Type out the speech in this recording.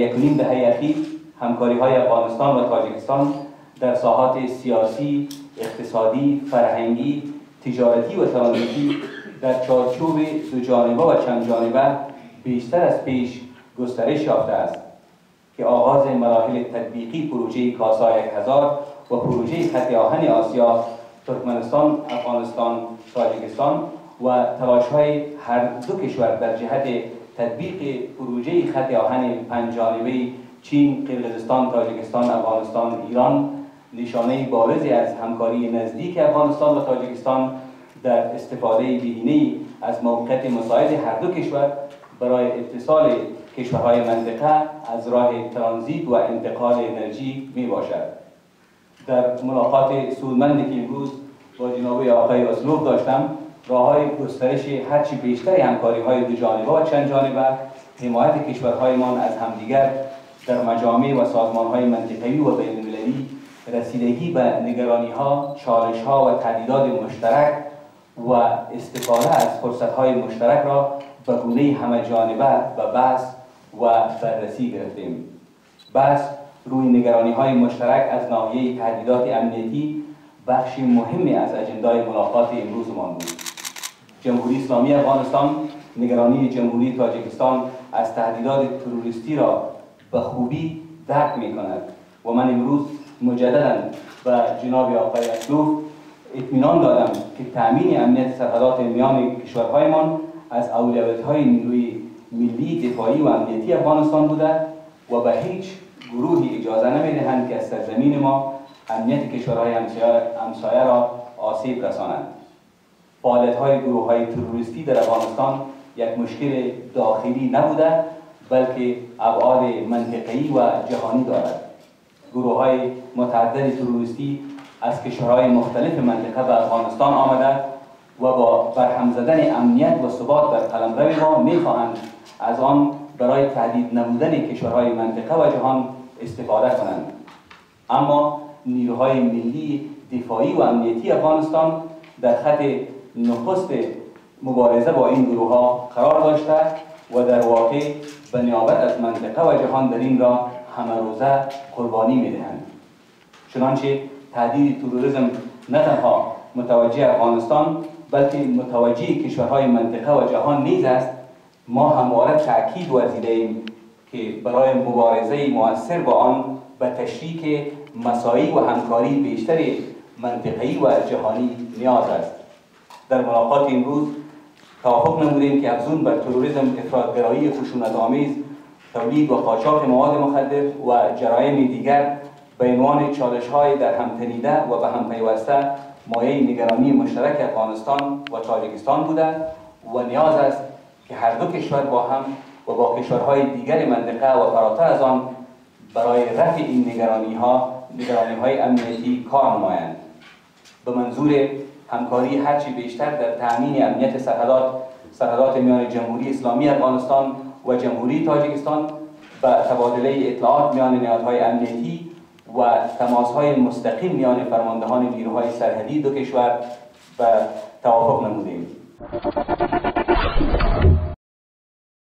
1.5 دهه اخیر همکاری‌های افغانستان و تاجیکستان در ساحات سیاسی، اقتصادی، فرهنگی، تجارتی و ترانزیتی در چارچوب دو جانبه و چند جانبه بیشتر از پیش گسترش یافته است که آغاز مراحل تطبیقی پروژه کاسا 1000 و پروژه خط آهن آسیا ترکمنستان، افغانستان، تاجیکستان و تلاش‌های هر دو کشور در جهت تطبیق پروژه خط آهن پنج جانبه چین، قرقیزستان، تاجیکستان، افغانستان، ایران نشانه بارزی از همکاری نزدیک افغانستان و تاجیکستان در استفاده بهینه از موقعیت مساعد هر دو کشور برای اتصال کشورهای منطقه از راه ترانزیت و انتقال انرژی می باشد. در ملاقات سودمندی که امروز با جناب آقای اسلوف داشتم، راه‌های گسترش هرچی بیشتر همکاری‌های دو جانبه و چند جانبه، حمایت کشورهایمان از همدیگر در مجامع و سازمان‌های منطقه‌ای و بین‌المللی، رسیدگی به نگرانی‌ها، چالش‌ها و تهدیدات مشترک و استفاده از فرصت‌های مشترک را به گونه همه جانبه به بحث و بررسی گرفتیم. بحث روی نگرانی‌های مشترک از ناحیه تهدیدات امنیتی بخش مهمی از اجندای ملاقات امروزمان بود. جمهوری اسلامی افغانستان نگرانی جمهوری تاجیکستان از تهدیدات تروریستی را به خوبی درک می‌کند و من امروز مجدداً به جناب آقای اسلوف اطمینان دادم که تأمین امنیت سرحدات میان کشورهایمان از اولویت‌های نیروی ملی دفاعی و امنیتی افغانستان بوده و به هیچ گروهی اجازه نمی‌دهند که از سرزمین ما امنیت کشورهای همسایه را آسیب رسانند. فعالیت‌های گروه‌های تروریستی در افغانستان یک مشکل داخلی نبوده، بلکه ابعاد منطقه‌ای و جهانی دارد. گروه‌های متعدد تروریستی از کشورهای مختلف منطقه به افغانستان آمده و با برهم زدن امنیت و ثبات در قلمرو ما می‌خواهند از آن برای تهدید نمودن کشورهای منطقه و جهان استفاده کنند. اما نیروهای ملی دفاعی و امنیتی افغانستان در خط نخست مبارزه با این گروه‌ها قرار داشته و در واقع به نیابت از منطقه و جهان در این راه همه روزه قربانی می‌دهند. چنانچه تهدید تروریسم نه تنها متوجه افغانستان بلکه متوجه کشورهای منطقه و جهان نیز است، ما همواره تاکید ورزیده‌ایم که برای مبارزه مؤثر با آن به تشریک مساعی و همکاری بیشتر منطقه‌ای و جهانی نیاز است. در ملاقات امروز توافق نمودیم که افزون بر تروریسم، افراط‌گرایی خشونت‌آمیز، تولید و قاچاق مواد مخدر و جرایم دیگر به عنوان چالش‌های در هم تنیده و به هم پیوسته مایه نگرانی مشترک افغانستان و تاجیکستان بوده و نیاز است که هر دو کشور با هم و با کشورهای دیگر منطقه و فراتر از آن برای رفع این نگرانی‌های امنیتی کار نمایند. به منظور همکاری هرچی بیشتر در تأمین امنیت سرحدات میان جمهوری اسلامی افغانستان و جمهوری تاجیکستان و تبادله اطلاعات میان نهادهای امنیتی و تماس‌های مستقیم میان فرماندهان نیروهای سرحدی دو کشور به توافق نمودیم.